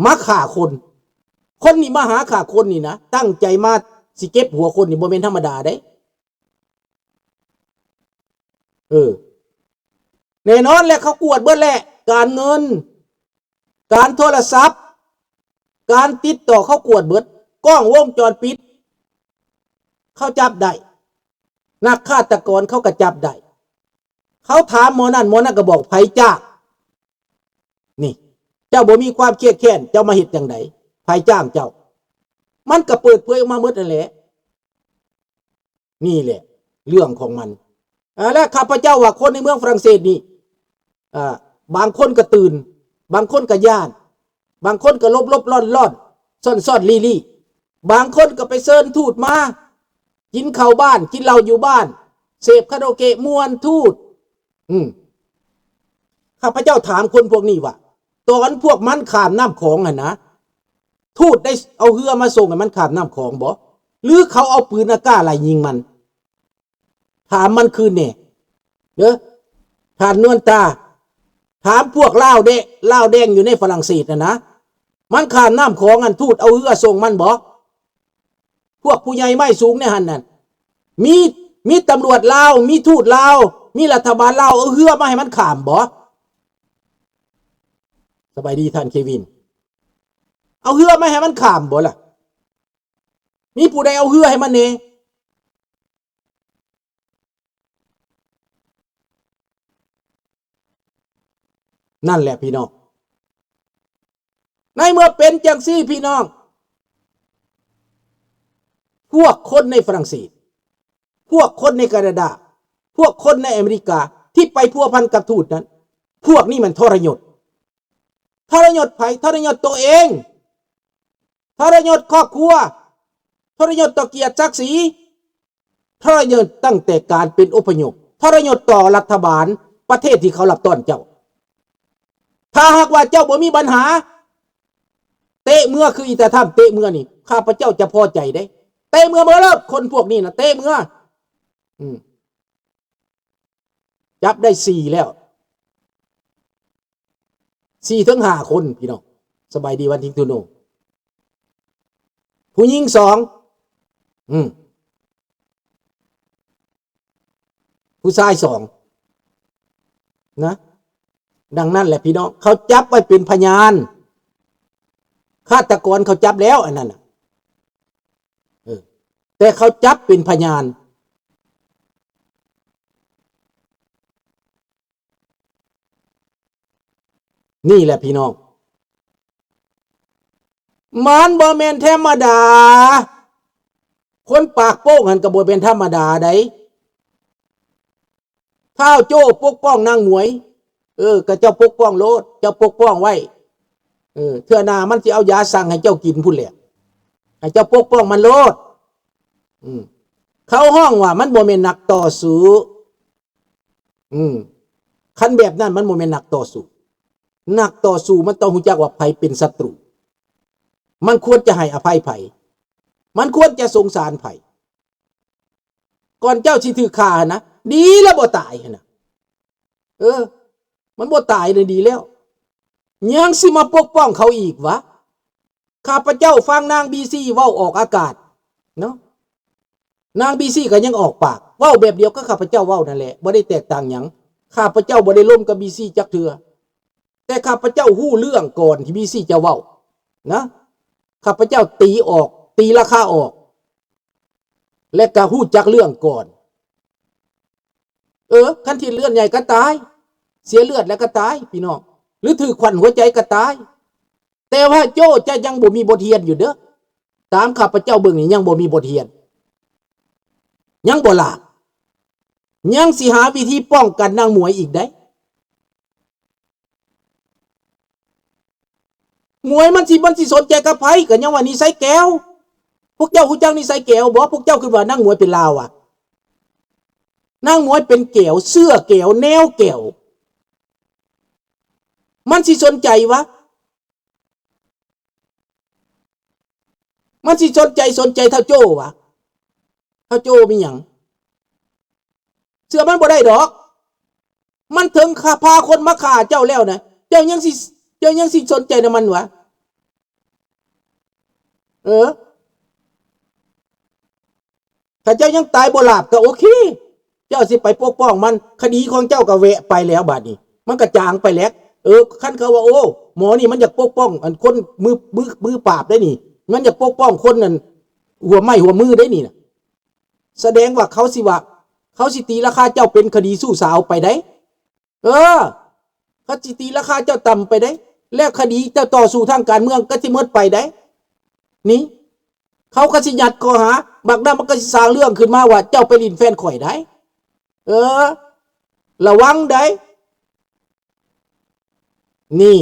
ມາຂ້າຄົນ. ຄົນນີ້ມາຫາຂ້າຄົນນີ້ນະ ຕັ້ງໃຈມາຊິເກັບຫົວຄົນນີ້ ບໍ່ແມ່ນທຳມະດາເດ້. ເອີ ແນ່ນອນແຫຼະ ເຂົາກວດເບິດແຫຼະ ການເງິນ ການໂທລະສັບ ການຕິດຕໍ່ ເຂົາກວດເບິດ. ກ້ອງວົງຈອນປິດ ເຂົາຈັບໄດ້. ນັກຄາດຕະກອນເຂົາກໍຈັບໄດ້. ເຂົາຖາມໝໍນັ້ນ ໝໍນັ້ນກໍບອກ ໃຜຈ້າງ? ນີ້ ເຈົ້າບໍ່ມີຄວາມຄຽດແຄ້ນ ເຈົ້າມາເຮັດຈັ່ງໃດ? ໃຜຈ້າງເຈົ້າ? ມັນກໍເປີດເຜີຍອອກມາໝົດນັ້ນແຫຼະ. ນີ້ແຫຼະເລື່ອງຂອງມັນ. ອາ ແລະ ຂ້າພະເຈົ້າວ່າຄົນໃນເມືອງຝຣັ່ງເສດນີ້ ອາ ບາງຄົນກໍຕື່ນ, ບາງຄົນກໍຢ້ານ, ບາງຄົນກໍຫຼົບໆລ້ອນໆ ຊ້ອນໆລີ້ໆ, ບາງຄົນກໍໄປເຊີນທູດມາ ກິນເຂົ້າບ້ານ ກິນເຫຼົ້າຢູ່ບ້ານ ເສບຄາຣາໂອເກະ ມ່ວນທູດ. ອືມ ຂ້າພະເຈົ້າຖາມຄົນພວກນີ້ວ່າ ຕອນພວກມັນຂ້າມນ້ຳຂອງຫັ້ນນະ ທູດໄດ້ເອົາເຮືອມາສົ່ງໃຫ້ມັນຂ້າມນ້ຳຂອງບໍ່ ຫຼືເຂົາເອົາປືນອາກາໄລ່ຍິງມັນ? ຖາມມັນຄືນແດ່ເດີ ທ່ານນວນຕາ. ຖາມພວກລາວແດ ລາວແດງຢູ່ໃນຝຣັ່ງເສດຫັ້ນນະ ມັນຂ້າມນ້ຳຂອງຫັ້ນ ທູດເອົາເຮືອສົ່ງມັນບໍ່? ພວກຜູ້ໃຫຍ່ໄມ້ສູງໃນຫັ້ນນັ້ນ ມີ ມີຕຳຫຼວດລາວ ມີທູດລາວ ມີລັດຖະບານລາວ ເອົາເຮືອມາໃຫ້ມັນຂ້າມບໍ່? ສະບາຍດີທ່ານເຄວິນ. ເອົາເຮືອມາໃຫ້ມັນຂ້າມບໍ່ລະ? ມີຜູ້ໃດເອົາເຮືອໃຫ້ມັນແດ່? ນັ້ນແຫຼະພີ່ນ້ອງ ໃນເມື່ອເປັນຈັ່ງຊີ້ພີ່ນ້ອງ ພວກຄົນໃນຝຣັ່ງເສດ ພວກຄົນໃນການາດາ ພວກຄົນໃນອາເມລິກາ ທີ່ໄປພົວພັນກັບທູດນັ້ນ ພວກນີ້ມັນທໍລະຍົດ. ທໍລະຍົດໃຜ? ທໍລະຍົດໂຕເອງ. ທໍລະຍົດຄອບຄົວ, ທໍລະຍົດຕໍ່ກຽດສັກສີ, ທໍລະຍົດຕັ້ງແຕ່ການເປັນອົບພະຍົບ, ທໍລະຍົດຕໍ່ລັດຖະບານປະເທດທີ່ເຂົາຮັບຕ້ອນເຈົ້າ. ຖ້າຫາກວ່າເຈົ້າບໍ່ມີບັນຫາ, ເຕະເມືອຄືອີຕາທຳເຕະເມືອນີ້, ຂ້າພະເຈົ້າຈະພໍໃຈເດ້. ເຕະເມືອເບິ່ງໂລດ, ຄົນພວກນີ້ນະ, ເຕະເມືອ. ອືມ. ຈັບໄດ້ສີ່ແລ້ວ, ສີ່ເຖິງຫ້າຄົນພີ່ນ້ອງ. ສະບາຍດີວັນທິງທູໂນ. ຜູ້ຍິງສອງ, ອືມ, ຜູ້ຊາຍສອງນະ. ດັ່ງນັ້ນແຫຼະພີ່ນ້ອງ, ເຂົາຈັບໄວ້ເປັນພະຍານ. ຄາດຕະກອນເຂົາຈັບແລ້ວ ອັນນັ້ນນະ. ເອີ, ແຕ່ເຂົາຈັບເປັນພະຍານ. ນີ້ແຫຼະພີ່ນ້ອງ, ມັນບໍ່ແມ່ນທຳມະດາ. ຄົນປາກໂປ້ງຫັ້ນກໍບໍ່ແມ່ນທຳມະດາໃດ. ທ້າວໂຈ້ປົກປ້ອງນາງໝວຍ. ເອີ, ກໍເຈົ້າປົກປ້ອງໂລດ, ເຈົ້າປົກປ້ອງໄວ້. ເອີ, ເທື່ອໜ້າມັນຊິເອົາຢາສັງໃຫ້ເຈົ້າກິນພຸ້ນແຫຼະ. ໃຫ້ເຈົ້າປົກປ້ອງມັນໂລດ. ອືມ, ເຂົາຮ້ອງວ່າມັນບໍ່ແມ່ນນັກຕໍ່ສູ້. ອືມ, ຄັນແບບນັ້ນມັນບໍ່ແມ່ນນັກຕໍ່ສູ້. ນັກຕໍ່ສູ້ມັນຕ້ອງຮູ້ຈັກວ່າໃຜເປັນສັດຕູ, ມັນຄວນຈະໃຫ້ອະໄພໃຜ, ມັນຄວນຈະສົງສານໃຜ. ກ່ອນເຈົ້າຊິຖືກຂ້າຫັ້ນນະ, ດີແລ້ວບໍ່ຕາຍຫັ້ນນະ. ເອີ, ມັນບໍ່ຕາຍນະ ດີແລ້ວ. ຍັງຊິມາປົກປ້ອງເຂົາອີກຫວາ? ຂ້າພະເຈົ້າຟັງນາງບີຊີເວົ້າອອກອາກາດເນາະ, ນາງບີຊີກໍຍັງອອກປາກເວົ້າແບບດຽວກັບຂ້າພະເຈົ້າເວົ້ານັ້ນແຫຼະ, ບໍ່ໄດ້ແຕກຕ່າງຫຍັງ. ຂ້າພະເຈົ້າບໍ່ໄດ້ລົມກັບບີຊີຈັກເທື່ອ, ແຕ່ຂ້າພະເຈົ້າຮູ້ເລື່ອງກ່ອນທີ່ບີຊີຈະເວົ້ານະ. ຂ້າພະເຈົ້າຕີອອກ, ຕີລາຄາອອກ ແລະກະຮູ້ຈັກເລື່ອງກ່ອນ. ເອີ, ຄັນທີ່ເລືອດໃຫຍ່ກໍຕາຍ, ເສຍເລືອດແລ້ວກໍຕາຍພີ່ນ້ອງ, ຫຼືຖືກຂວັນຫົວໃຈກໍຕາຍ. ແຕ່ວ່າໂຈ້ຈະຍັງບໍ່ມີບົດຮຽນຢູ່ເດີ້. ຕາມຂ້າພະເຈົ້າເບິ່ງນີ້ຍັງບໍ່ມີບົດຮຽນ, ຍັງບໍ່ຫຼາກ, ຍັງຊິຫາວິທີປ້ອງກັນນາງໝວຍອີກໃດ. ໝວຍມັນຊິ, ມັນຊິສົນໃຈກັບໃຜ? ກໍຍັງວ່ານິໄສແກວ. ພວກເຈົ້າຮູ້ຈັກນິໄສແກວບໍ່? ພວກເຈົ້າຄິດວ່ານາງໝວຍເປັນລາວຫວາ? ນາງໝວຍເປັນແກວ, ເຊື້ອແກວ, ແນວແກວ. ມັນຊິສົນໃຈຫວາ? ມັນຊິສົນໃຈ, ສົນໃຈທ້າວໂຈ້ຫວາ? ທ້າວໂຈ້ມີຫຍັງ? ເຊື່ອມັນບໍ່ໄດ້ດອກ. ມັນເຖິງຂ້າ, ພາຄົນມາຂ້າເຈົ້າແລ້ວນະ, ເຈົ້າຍັງຊິ, ເຈົ້າຍັງຊິສົນໃຈນຳມັນຫວາ? ເອີ ຖ້າເຈົ້າຍັງຕາຍບໍ່ຫຼາບກໍໂອເຄ ເຈົ້າຊິໄປປົກປ້ອງມັນ ຄະດີຂອງເຈົ້າກໍແວະໄປແລ້ວ ບາດນີ້ມັນກໍຈາງໄປແລ້ວ. ເອີ ຄັນເຂົາວ່າ ໂອ້ ໝໍນີ້ມັນຢາກປົກປ້ອງອັນຄົນມື ມື ມືປາບໄດ໋ນີ້ ມັນຢາກປົກປ້ອງຄົນນັ້ນ ຫົວໄມ້ຫົວມືໄດ໋ນີ້ນະ ສະແດງວ່າເຂົາຊິວ່າ ເຂົາຊິຕີລາຄາເຈົ້າເປັນຄະດີຊູ້ສາວໄປໄດ໋. ເອີ ເຂົາຊິຕີລາຄາເຈົ້າຕ່ຳໄປໄດ໋ ແລ້ວຄະດີເຈົ້າຕໍ່ສູ້ທາງການເມືອງກໍຊິໝົດໄປໄດ໋ ນີ້ ເຂົາກໍຊິຍັດຂໍ້ຫາ ບັກນັ້ນມັນກໍຊິສ້າງເລື່ອງຂຶ້ນມາວ່າເຈົ້າໄປຫຼິ້ນແຟນຂ້ອຍໄດ໋. ເອີ ລະວັງໄດ໋ ນີ້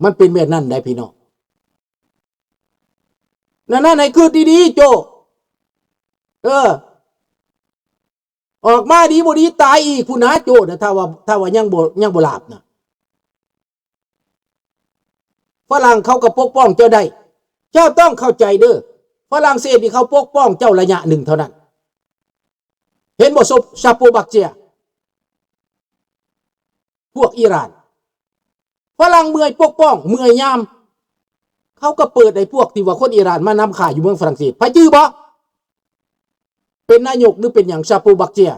ມັນເປັນແບບນັ້ນໄດ໋ພີ່ນ້ອງ. ນັ້ນໆ ໃຫ້ຄິດດີໆ ໂຈ້ ເອີ ອອກມາດີບໍ່ດີຕາຍອີກພຸ້ນນະ ໂຈ້ນະ ຖ້າວ່າ ຖ້າວ່າຍັງບໍ່ ຍັງບໍ່ຫຼາບນະ. ຝຣັ່ງເຂົາກໍປົກປ້ອງເຈົ້າໄດ້ ເຈົ້າຕ້ອງເຂົ້າໃຈເດີ້ ຝຣັ່ງເສດນີ້ເຂົາປົກປ້ອງເຈົ້າໄລຍະໜຶ່ງເທົ່ານັ້ນ ເຫັນບໍ່ ຊາໂປບັກເຈຍ ພວກອີຣານ ຝຣັ່ງເມື່ອຍປົກປ້ອງ ເມື່ອຍຍາມ ເຂົາກໍເປີດໃຫ້ພວກທີ່ວ່າຄົນອີຣານມານຳຂ້າຢູ່ເມືອງຝຣັ່ງເສດ ໃຜຈື່ບໍ່ ເປັນນາຍົກ ຫຼື ເປັນຫຍັງ ຊາໂປບັກເຈຍ.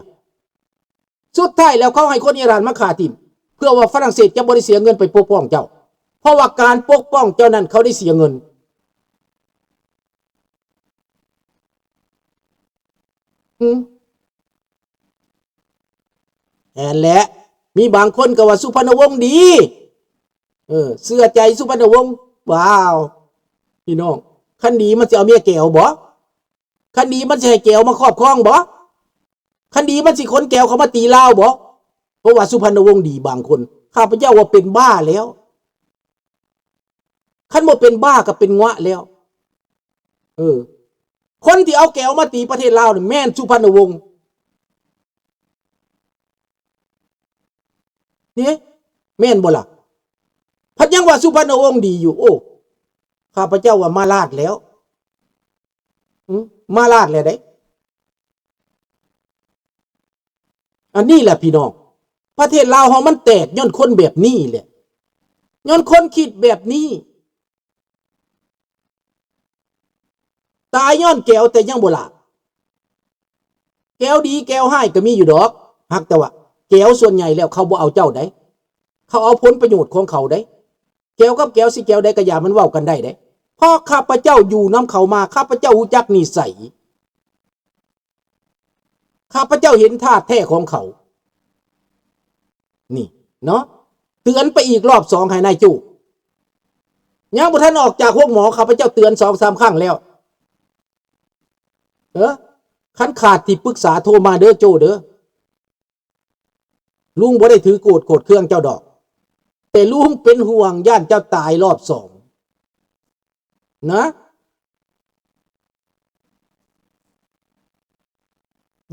ສຸດທ້າຍແລ້ວເຂົາໃຫ້ຄົນອີຣານມາຂ້າຖິ້ມ ເພື່ອວ່າຝຣັ່ງເສດຈະບໍ່ໄດ້ເສຍເງິນໄປປົກປ້ອງເຈົ້າ ເພາະວ່າການປົກປ້ອງເຈົ້ານັ້ນເຂົາໄດ້ເສຍເງິນ. ຫືມ ແມ່ນແຫຼະ ມີບາງຄົນກໍວ່າສຸພັນນະວົງດີ ເອີ ເຊື່ອໃຈສຸພັນນະວົງ. ວ້າວ ພີ່ນ້ອງ ຄັນດີມັນຊິເອົາເມຍແກວບໍ? ຄັນດີມັນຊິໃຫ້ແກວມາຄອບຄອງບໍ? ຄັນດີມັນຊິຂົນແກວເຂົ້າມາຕີລາວບໍ? ເພາະວ່າສຸພັນນະວົງດີບາງຄົນ ຂ້າພະເຈົ້າວ່າເປັນບ້າແລ້ວ. ຄັນບໍ່ເປັນບ້າກໍເປັນງວະແລ້ວ. ເອີ ຄົນທີ່ເອົາແກວມາຕີປະເທດລາວນີ້ແມ່ນສຸພັນນະວົງ ເດ້ ແມ່ນບໍ່ລະ? ພັດຍັງວ່າສຸພັນນະວົງດີຢູ່. ໂອ້ ຂ້າພະເຈົ້າວ່າມາລາດແລ້ວ ອືມ ມາລາດແລ້ວເດ້. ອັນນີ້ແຫຼະພີ່ນ້ອງ ປະເທດລາວເຮົາມັນແຕກຍ້ອນຄົນແບບນີ້ແຫຼະ ຍ້ອນຄົນຄິດແບບນີ້. ຕາຍຍ້ອນແກວແຕ່ຍັງບໍ່ຫຼາບ. ແກວດີແກວຮ້າຍກໍມີຢູ່ດອກ ຫາກແຕ່ວ່າແກວສ່ວນໃຫຍ່ແລ້ວເຂົາບໍ່ເອົາເຈົ້າໃດ໋ ເຂົາເອົາຜົນປະໂຫຍດຂອງເຂົາໃດ໋. ແກວກັບແກວ ຊິແກວໃດກໍຢ່າ ມັນເວົ້າກັນໄດ້ເດ້ ເພາະຂ້າພະເຈົ້າຢູ່ນຳເຂົາມາ ຂ້າພະເຈົ້າຮູ້ຈັກນິໄສ ຂ້າພະເຈົ້າເຫັນທາດແທ້ຂອງເຂົາ. ນີ້ເນາະ ເຕືອນໄປອີກລອບສອງໃຫ້ນາຍໂຈ້ ຍັງບໍ່ທັນອອກຈາກໂຮງໝໍ ຂ້າພະເຈົ້າເຕືອນສອງສາມຄັ້ງແລ້ວ. ເອີ ຄັນຂາດທີ່ປຶກສາໂທມາເດີໂຈ້ເດີ ລຸງບໍ່ໄດ້ຖືໂກດໂກດເຄືອງເຈົ້າດອກ ແຕ່ລຸງເປັນຫ່ວງຢ້ານເຈົ້າຕາຍລອບສອງນະ.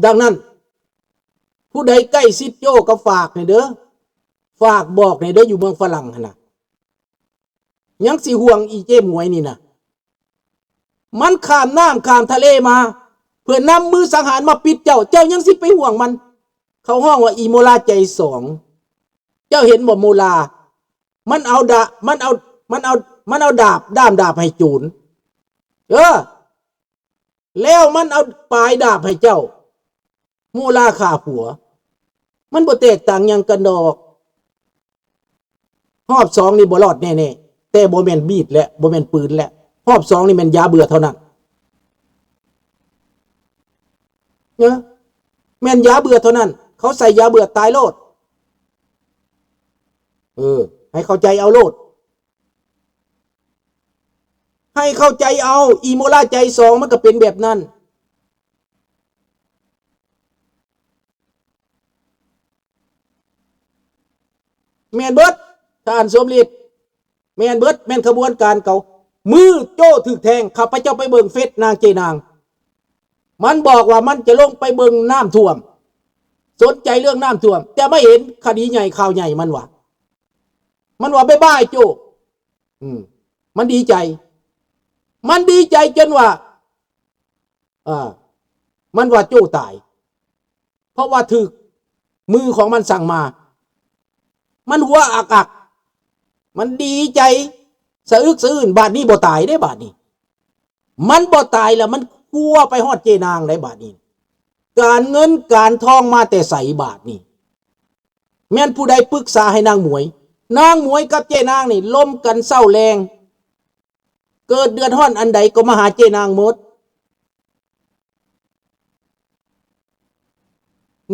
ດັ່ງນັ້ນ ຜູ້ໃດໃກ້ຊິດໂຈ້ກໍຝາກແດ່ເດີ ຝາກບອກແດ່ເດີ ຢູ່ເມືອງຝຣັ່ງຫັ້ນນະ ຍັງຊິຫ່ວງອີເຈ້ໝວຍນີ້ນະ ມັນຂ້າມນ້ຳຂ້າມທະເລມາ ເພື່ອນຳມືສັງຫານມາປິດເຈົ້າ ເຈົ້າຍັງຊິໄປຫ່ວງມັນ. ເຂົາຮ້ອງວ່າອີໂມລາໃຈສອງ ເຈົ້າເຫັນບໍ່ໂມລາ ມັນເອົາດາ ມັນເອົາ ມັນເອົາ ມັນເອົາດາບ ດ້າມດາບໃຫ້ໂຈນ ເອີ ແລ້ວມັນເອົາປາຍດາບໃຫ້ເຈົ້າ ໂມລາຂ້າຜົວ ມັນບໍ່ແຕກຕ່າງຫຍັງກັນດອກ. ຮອບສອງນີ້ບໍ່ລອດແນ່ໆ ແຕ່ບໍ່ແມ່ນມີດແຫຼະ ບໍ່ແມ່ນປືນແຫຼະ ຮອບສອງນີ້ແມ່ນຢາເບື່ອເທົ່ານັ້ນ ເອີ ແມ່ນຢາເບື່ອເທົ່ານັ້ນ ເຂົາໃສ່ຢາເບື່ອຕາຍໂລດ. ເອີ ໃຫ້ເຂົ້າໃຈເອົາໂລດ ໃຫ້ເຂົ້າໃຈເອົາ ອີໂມລາໃຈສອງມັນກໍເປັນແບບນັ້ນ ແມ່ນເບິດ ທ່ານສົມฤດ ແມ່ນເບິດ ແມ່ນຂະບວນການເຂົາ. ມື້ໂຈ້ຖືກແທງ ຂ້າພະເຈົ້າໄປເບິ່ງເຟສນາງເຈນາງ ມັນບອກວ່າມັນຈະລົງໄປເບິ່ງນ້ຳຖ້ວມ ສົນໃຈເລື່ອງນ້ຳຖ້ວມ ແຕ່ມາເຫັນຄະດີໃຫຍ່ຂ່າວໃຫຍ່ ມັນວ່າ ມັນວ່າບາຍບາຍໂຈ້ ອືມ ມັນດີໃຈ ມັນດີໃຈຈົນວ່າ ເອີ ມັນວ່າໂຈ້ຕາຍ ເພາະວ່າຖືກມືຂອງມັນສັ່ງມາ ມັນຫົວອັກໆ ມັນດີໃຈສະອຶກສະອື້ນ. ບາດນີ້ບໍ່ຕາຍເດ້ ບາດນີ້ ມັນບໍ່ຕາຍແລ້ວ ມັນຄົວໄປຮອດເຈ້ນາງໄດ໋ບາດນີ້. ການເງິນການທອງມາແຕ່ໃສບາດນີ້? ແມ່ນຜູ້ໃດປຶກສາໃຫ້ນາງໝວຍ? ນາງໝວຍກັບເຈ້ນາງນີ້ລົມກັນເຊົ້າແລງ, ເກີດເດືອດຮ້ອນອັນໃດກໍມາຫາເຈ້ນາງໝົດ.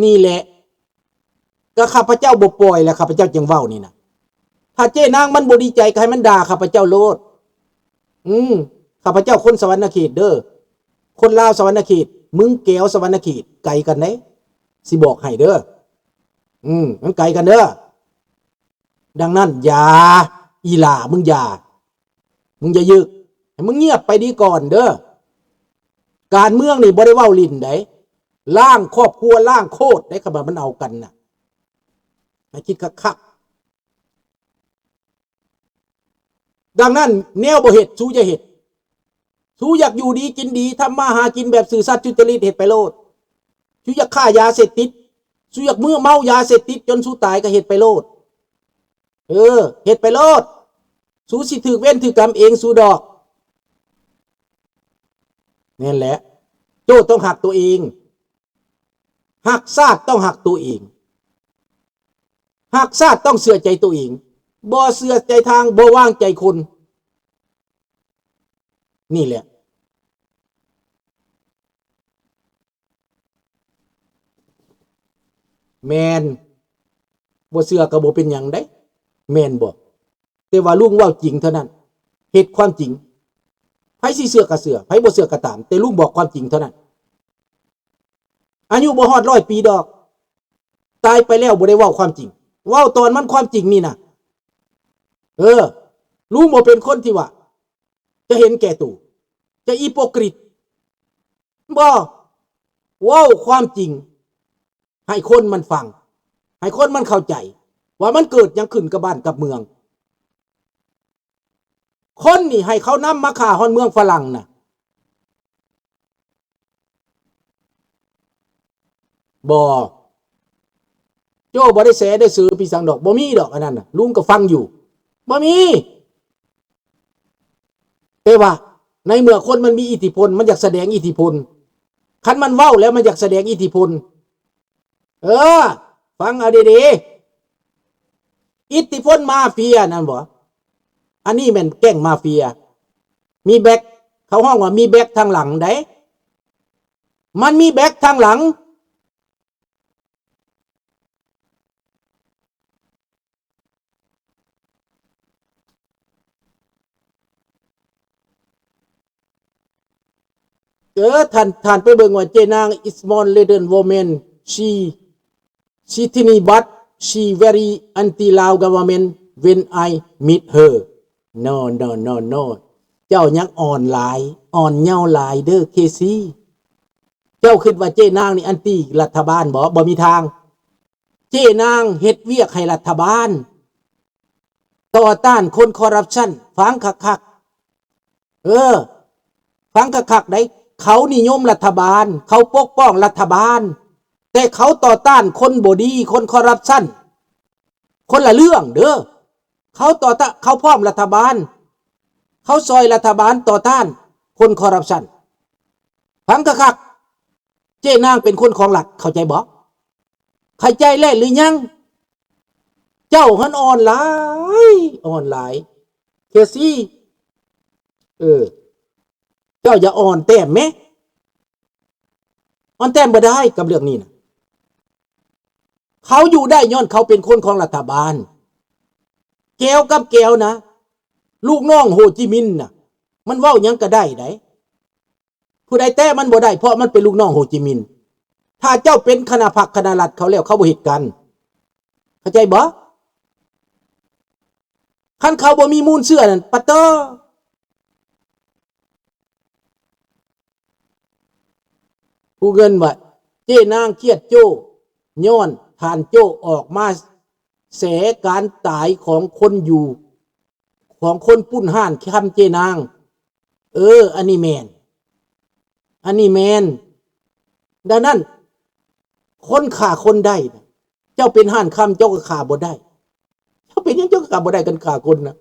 ນີ້ແຫຼະ ກໍຂ້າພະເຈົ້າບໍ່ປ່ອຍແຫຼະ ຂ້າພະເຈົ້າຈຶ່ງເວົ້ານີ້ນະ. ຖ້າເຈ້ນາງມັນບໍ່ດີໃຈ ກໍໃຫ້ມັນດ່າຂ້າພະເຈົ້າໂລດ. ອືມ ຂ້າພະເຈົ້າຄົນສະຫວັນນະເຂດເດີ, ຄົນລາວສະຫວັນນະເຂດ, ມຶງແກວສະຫວັນນະເຂດ ໄກກັນເດ້ ຊິບອກໃຫ້ເດີ. ອືມ ມັນໄກກັນເດີ. ດັ່ງນັ້ນ ຢ່າ ອີ່ຫຼ້າ ມຶງຢ່າ ມຶງຢ່າຍຶກ ໃຫ້ມຶງງຽບໄປດີກ່ອນເດີ. ການເມືອງນີ້ບໍ່ໄດ້ເວົ້າຫຼິ້ນໃດ໋, ລ້າງຄອບຄົວ ລ້າງໂຄດໄດ໋ ຄັນວ່າມັນເອົາກັນນະ ໃຫ້ຄິດຄັກໆ. ດັ່ງນັ້ນ ແນວບໍ່ເຮັດ ສູຢ່າເຮັດ. ສູຢາກຢູ່ດີກິນດີ ທຳມາຫາກິນແບບຊື່ສັດສຸດຈະລິດ ເຮັດໄປໂລດ. ສູຢາກຄ້າຢາເສບຕິດ, ສູຢາກເມົາຢາເສບຕິດຈົນສູຕາຍ ກໍເຮັດໄປໂລດ. ເອີ ເຮັດໄປໂລດ. ສູຊິຖືກເວນຖືກກຳເອງ ສູດອກ. ແມ່ນແຫຼະ ໂຈ້ຕ້ອງຮັກຕົວເອງ, ຮັກຊາດຕ້ອງຮັກຕົວເອງ, ຮັກຊາດຕ້ອງເຊື່ອໃຈຕົວເອງ, ບໍ່ເຊື່ອໃຈທາງ, ບໍ່ວາງໃຈຄົນ. ນີ້ແຫຼະ ແມ່ນ, ບໍ່ເຊື່ອກໍບໍ່ເປັນຫຍັງໃດ໋ ແມ່ນບໍ່? ແຕ່ວ່າລຸງເວົ້າຈິງເທົ່ານັ້ນ, ເຮັດຄວາມຈິງ. ໃຜຊິເຊື່ອກໍເຊື່ອ, ໃຜບໍ່ເຊື່ອກໍຕາມ, ແຕ່ລຸງບອກຄວາມຈິງເທົ່ານັ້ນ. ອາຍຸບໍ່ຮອດຮ້ອຍປີດອກ, ຕາຍໄປແລ້ວບໍ່ໄດ້ເວົ້າຄວາມຈິງ, ເວົ້າຕອນມັນຄວາມຈິງນີ້ນະ. ເອີ, ລຸງບໍ່ເປັນຄົນທີ່ວ່າຈະເຫັນແກ່ໂຕ, ຈະອີໂປກຣິດ. ບໍ່, ເວົ້າຄວາມຈິງໃຫ້ຄົນມັນຟັງ, ໃຫ້ຄົນມັນເຂົ້າໃຈວ່າມັນເກີດຫຍັງຂຶ້ນກັບບ້ານກັບເມືອງ. ຄົນນີ້ໃຫ້ເຂົານຳມາຂ້າຮອດເມືອງຝຣັ່ງນະ. ບໍ່, ໂຈ້ບໍ່ໄດ້ແສໄດ້ເສີປີສັງດອກ, ບໍ່ມີດອກອັນນັ້ນນະ, ລຸງກໍຟັງຢູ່, ບໍ່ມີ. ແຕ່ວ່າໃນເມື່ອຄົນມັນມີອິດທິພົນ, ມັນຢາກສະແດງອິດທິພົນ, ຄັນມັນເວົ້າແລ້ວມັນຢາກສະແດງອິດທິພົນ. ເອີ, ຟັງເອົາດີໆ, ອິດທິພົນມາເຟຍນັ້ນບໍ່? ອັນນີ້ແມ່ນແກ້ງມາເຟຍ, ມີແບັກ, ເຂົາຮ້ອງວ່າມີແບັກທາງຫຼັງໃດ໋, ມັນມີແບັກທາງຫຼັງ. ເອີ ທ່ານ, ທ່ານໄປເບິ່ງວ່າເຈ້ນາງ is small little woman, she, she tiny, but she very anti Lao government when I meet her. No, no, no, no. ເຈົ້າຍັງອ່ອນຫຼາຍ, ອ່ອນເຍົາຫຼາຍເດີ ເຄຊີ. ເຈົ້າຄິດວ່າເຈ້ນາງນີ້ແອນຕີລັດຖະບານບໍ່? ບໍ່ມີທາງ. ເຈ້ນາງເຮັດວຽກໃຫ້ລັດຖະບານ, ຕໍ່ຕ້ານຄົນຄໍຣັບຊັນ. ຟັງຄັກໆ. ເອີ, ຟັງຄັກໆໃດ໋. ເຂົານິຍົມລັດຖະບານ, ເຂົາປົກປ້ອງລັດຖະບານ, ແຕ່ເຂົາຕໍ່ຕ້ານຄົນບໍ່ດີ, ຄົນຄໍຣັບຊັນ. ຄົນລະເລື່ອງເດີ. ເຂົາຕໍ່ຕ້ານ, ເຂົາພ້ອມລັດຖະບານ, ເຂົາຊ່ອຍລັດຖະບານຕໍ່ຕ້ານຄົນຄໍຣັບຊັນ. ຟັງຄັກໆ, ເຈ້ນາງເປັນຄົນຂອງລັດ, ເຂົ້າໃຈບໍ່? ເຂົ້າໃຈແລ້ວຫຼືຍັງ? ເຈົ້າຫັ້ນອ່ອນຫຼາຍ, ອ່ອນຫຼາຍ ເຄຊີ. ເອີ, ເຈົ້າຢ່າອ່ອນແຕ້ມແມ. ອ່ອນແຕ້ມບໍ່ໄດ້ກັບເລື່ອງນີ້ນະ. ເຂົາຢູ່ໄດ້ຍ້ອນເຂົາເປັນຄົນຂອງລັດຖະບານ. ແກວກັບແກວນະ, ລູກນ້ອງໂຮຈິມິນນະ, ມັນເວົ້າຫຍັງກໍໄດ້ໃດ໋. ຜູ້ໃດແຕະມັນບໍ່ໄດ້ ເພາະມັນເປັນລູກນ້ອງໂຮຈິມິນ. ຖ້າເຈົ້າເປັນຄະນະພັກຄະນະລັດເຂົາແລ້ວ ເຂົາບໍ່ເຮັດກັນ. ເຂົ້າໃຈບໍ່? ຄັນເຂົາບໍ່ມີມູນເຊື້ອນັ້ນ ປະເຕີ. ຜູ້ເງິນວ່າ ເຈ້ນາງຄຽດໂຈ້ ຍ້ອນທ່ານໂຈ້ອອກມາແສການຕາຍຂອງຄົນຢູ່ ຂອງຄົນປຸ້ນຮ້ານຄຳເຈ້ນາງ. ເອີ ອັນນີ້ແມ່ນ, ອັນນີ້ແມ່ນ. ດັ່ງນັ້ນ ຄົນຂ້າຄົນໄດ້ນະ, ເຈົ້າເປັນຮ້ານຄຳ ເຈົ້າກໍຂ້າບໍ່ໄດ້. ເຈົ້າເປັນຫຍັງເຈົ້າກໍຂ້າບໍ່ໄດ້ ຄັນຂ້າຄົນນະ.